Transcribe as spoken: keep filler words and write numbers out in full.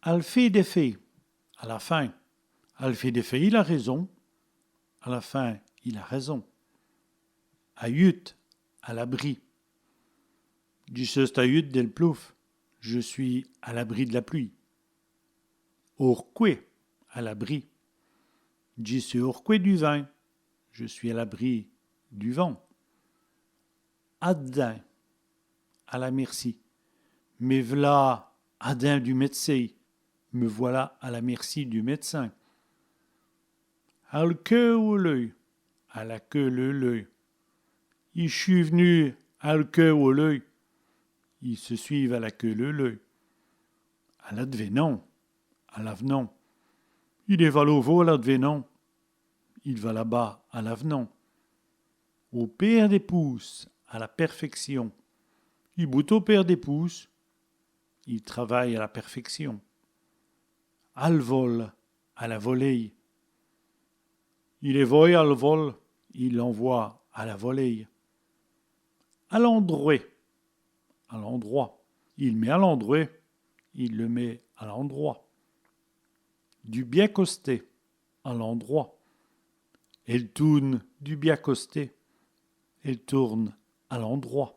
Al fén dès fés, à la fin. Al fén dès fés, il a réson. À la fin, il a raison. Ajut, à l'abri. Dji seû ajut dèl plouve. Je suis à l'abri de la pluie. Ârcwè, à l'abri. Dji seû ârcwè du vint. Je suis à l'abri du vent. Adins, à la merci. Mè v'la adins du mèd'cin. Me voilà à la merci du médecin. Al queûwe au leû, à la queue leu leu. I chûv'nut al queûwe au leû. Ils se suivent à la queue leu leu. À l'advénant, à l'avenant. Il èst valaujôr à l'advénant. Il va là-bas à l'avenant. Au pêr dès pouces, à la perfection. I boute au pêr dès pouces. Il travaille à la perfection. Al vole, à la volée. I lès voye al vole, il l'envoie à la volée. À l'andrwèt, à l'endroit. I l' mèt à l'andrwèt, il le met à l'endroit. Du bia costé, à l'endroit. Èle toûne du bia costé. Elle tourne à l'endroit.